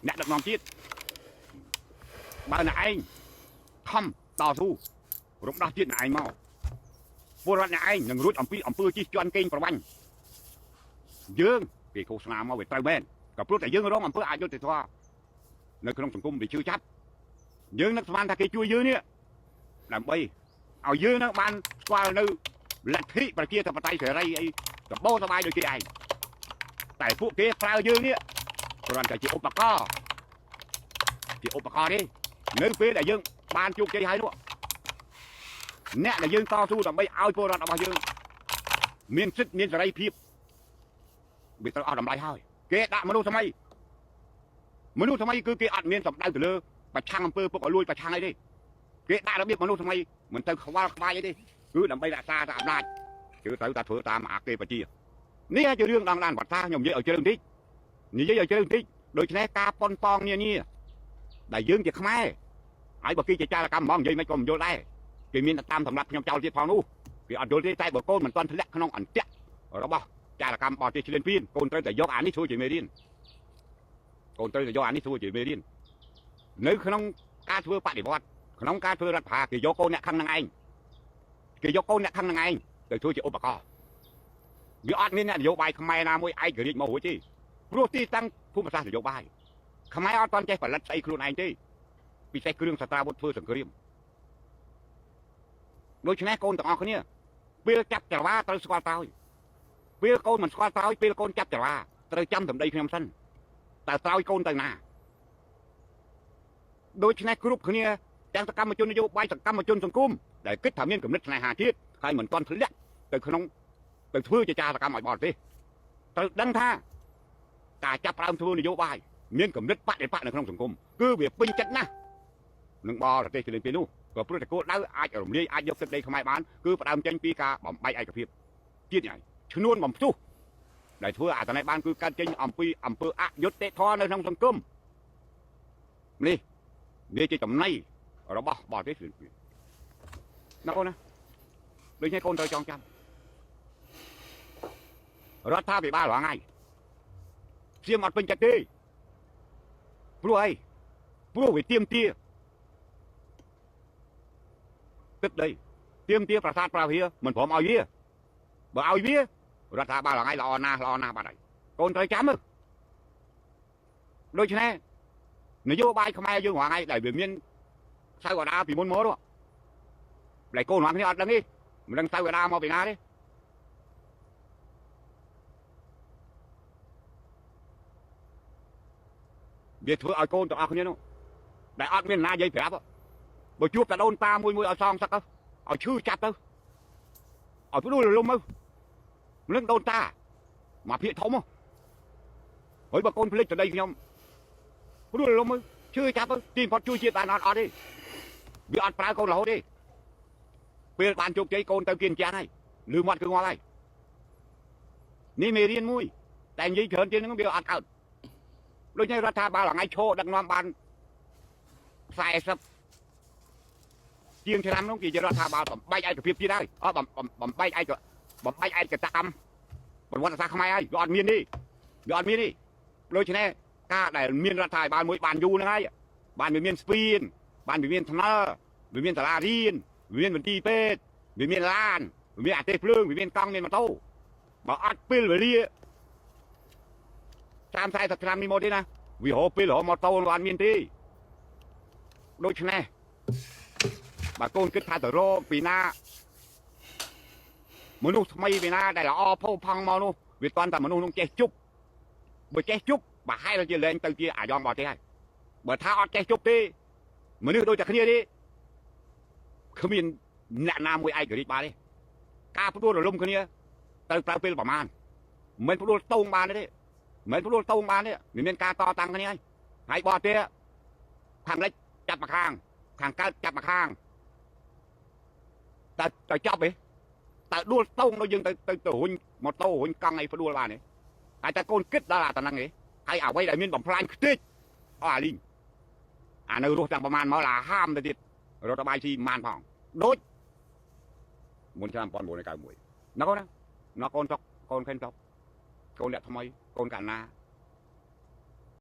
អ្នកដឹកនាំជាតិបើអ្នកឯងខំតស៊ូរំដោះជាតិអ្នកឯងមកពលរដ្ឋអ្នកឯងនឹងរួចអំពីអំពើជិះជាន់កេងប្រវ័ញ្ចយើងគេឃោសនាមកវាត្រូវមែនក៏ព្រោះតែយើងរងអំពើអយុត្តិធម៌នៅក្នុងសង្គមវាឈឺចាប់យើងនឹកស្មានថាគេជួយយើងនេះដើម្បីឲ្យយើងនឹងបានស្គាល់នៅលទ្ធិប្រជាធិបតេយ្យសេរីអីសម្បូរសប្បាយដូចគេឯងតែពួកគេប្រើយើងនេះគ្រាន់តែជាឧបករណ៍ជាឧបករណ៍ទេនៅពេលដែលយើងបានជោគជ័យហើយនោះអ្នកដែលយើងតស៊ូដើម្បីឲ្យពលរដ្ឋរបស់យើងមានសិទ្ធិមានសេរីភាពវាត្រូវអស់តម្លៃហើយគេដាក់មនុស្សថ្មីមនុស្សថ្មីគឺគេអត់មានសម្ដៅទៅលើប្រឆាំងអំពើពុករលួយប្រឆាំងអីទេគេដាក់របៀបមនុស្សថ្មីមិនទៅខ្វល់ខ្វាយអីទេគឺដើម្បីរក្សាតែអំណាចគឺត្រូវតែធ្វើតាមអាគេបជានេះជារឿងដងដានវត្ថាខ្ញុំនិយាយឲ្យជ្រៅបន្តិចនិយាយឲ្យជ្រៅបន្តិចដូច្នេះការប៉ុនប៉ងនានាដែលយើងជាខ្មែរហើយបើគេជាចារកម្មហ្មងនិយាយមិនក៏មិនយល់ដែរគេមានតាមសម្រាប់ខ្ញុំចោលទៀតផងនោះគេអត់យល់ទេតែបើកូនមិនទាន់ធ្លាក់ក្នុងអន្ទាក់របស់ចារកម្មបរទេសឈ្លានពានកូនត្រូវតែយកអានេះធ្វើជាមេរៀនកូនត្រូវតែយកអានេះធ្វើជាមេរៀននៅក្នុងការធ្វើបដិវត្តក្នុងការធ្វើរដ្ឋប្រហារគេយកកូនអ្នកខឹងនឹងឯងគេយកកូនអ្នកខឹងនឹងឯងទៅធ្វើជាឧបករណ៍វាអត់មានអ្នកនយោបាយខ្មែរណាមួយឯករាជ្យមករួចទេព្រោះទីតាំងភូមិសាស្ត្រនយោបាយខ្មែរអត់ទាន់ចេះផលិតស្អីខ្លួនឯងទេពិសេសគ្រឿងសត្រាវុធធ្វើសង្គ្រាមដូច្នេះកូនទាំងអស់គ្នាពេលចាប់ចង្វាត្រូវស្គាល់ត្រោយពេលកូនមិនស្គាល់ត្រោយពេលកូនចាប់ចង្វាត្រូវចាំសម្ដីខ្ញុំសិនតើត្រោយកូនទៅណាដូច្នេះគ្រប់គ្នាទាំងសកម្មជននយោបាយសកម្មជនសង្គមដែលគិតថាមានគំនិតស្នេហាជាតិហើយមិនទាន់ធ្លាក់ទៅក្នុងទៅធ្វើជាចារកម្មឲ្យបរទេសត្រូវដឹងថាការចាប់ផ្ដើមធ្វើនយោបាយមានគំនិតបដិបកនៅក្នុងសង្គមគឺវាពេញចិត្តណាស់នឹងបរទេសជលិនពេលនោះក៏ព្រោះតែគោលដៅអាចរំលាយអាចយកទឹកដីខ្មែរបានគឺផ្ដើមចេញពីការបំបែកឯកភាពជាតិនេះឈ្នួនបំផ្ទុះដែលធ្វើអាតនេះបានគឺកើតចេញអំពីអំពើអយុត្តិធម៌នៅក្នុងសង្គមនេះវាជាចំណៃរបស់បរទេសជលិនពេលណាកូនណាដូច្នេះកូនត្រូវចងចាំរដ្ឋាភិបាលរាល់ថ្ងៃសៀមអត់ពេញចិត្តទេព្រោះអីព្រោះវាទៀមទាទឹកដីទៀមទាប្រាសាទប្រាវិហារមិនព្រមឲ្យវាបើឲ្យវារដ្ឋាភិបាលរាល់ថ្ងៃល្អណាស់ល្អណាស់បាត់ហើយកូនត្រូវចាំមើលដូច្នេះនយោបាយខ្មែរយើងរាល់ថ្ងៃដែលវាមានសៅអដាពីមុនមកនោះតែកូនរាល់គ្នាអត់ដឹងទេមិនដឹងសៅអដាមកពីណាទេវាធ្វើឲ្យកូនទាំងអស់គ្នានោះដែលអត់មានណានិយាយប្រាប់បើជួបតែដូនតាមួយមួយឲ្យសងសឹកទៅឲ្យឈឺចាប់ទៅឲ្យផ្ដួលរលំទៅនឹងដូនតាមកភាកធំហើយបើកូនភ្លេចទៅដីខ្ញុំផ្ដួលរលំទៅឈឺចាប់ទៅទីផុតជួយជាតិបានអត់អត់ទេវាអត់ប្រើកូនរហូតទេពេលបានជោគជ័យកូនទៅគៀនចាស់ហើយលឺមាត់គឺងាប់ហើយនេះមេរៀនមួយតែនិយាយច្រើនជាងហ្នឹងវាអត់កើតដូចនេះរដ្ឋាភិបាលថ្ងៃឈរដឹកនាំបាន40ជាងឆ្នាំនោះគេជារដ្ឋាភិបាលបំបែកឯកភាពជាតិហើយអត់បំបែកឯកបំបែកឯកតកម្មប្រវត្តិសាស្ត្រខ្មែរហើយវាអត់មានទេវាអត់មានទេដូច្នេះការដែលមានរដ្ឋាភិបាលមួយបានយូរហ្នឹងហើយបានវាមានស្ពានបានវាមានថ្នល់វាមានសាលារៀនវាមានមន្ទីរពេទ្យវាមានឡានវាមានអាទេសភ្លើងវាមានកង់មានម៉ូតូបើអត់ពេលវេលា30 40ឆ្នាំនេះមកទេណាវារកពេលរកម៉ូតូអត់មានទេដូច្នេះបើកូនគិតថាទៅរកពីណាមនុស្សថ្មីពីណាដែលល្អផូរផង់មកនោះវាតន់តែមនុស្សនោះចេះជប់បើចេះជប់បើហែលជាលែងទៅជាអាយ៉ងបរទេសហើយបើថាអត់ចេះជប់ទេមនុស្សដូចតែគ្នាទេគ្មានអ្នកណាមួយឯករាជ្យបានទេការផ្ដួលរលំគ្នាត្រូវប្រើពេលប្រមាណមិនផ្ដួលតោងបានទេមិនផ្ដួលតោងបានទេវាមានការតតាំងគ្នាហើយហើយបរទេសខាងលិចចាប់មកខាងខាងកើតចាប់មកខាងតើទៅចាប់ទេតើដួលតោងដូចយើងទៅទៅរុញម៉ូតូរុញកង់អីផ្ដួលបានទេហើយតែកូនគិតដល់អាតំណឹងទេហើយអ្វីដែលមានបំផ្លាញខ្ទេចអស់អាលីងអានៅរស់ទាំងប្រមាណមកឡាហាមទៅទៀតរត់បាយស៊ីប្រមាណផងដូចមុនឆ្នាំ1991ណាកូនណាណាកូនសុកកូនខេនសុកកូនអ្នកថ្មីកូនកណ្ណា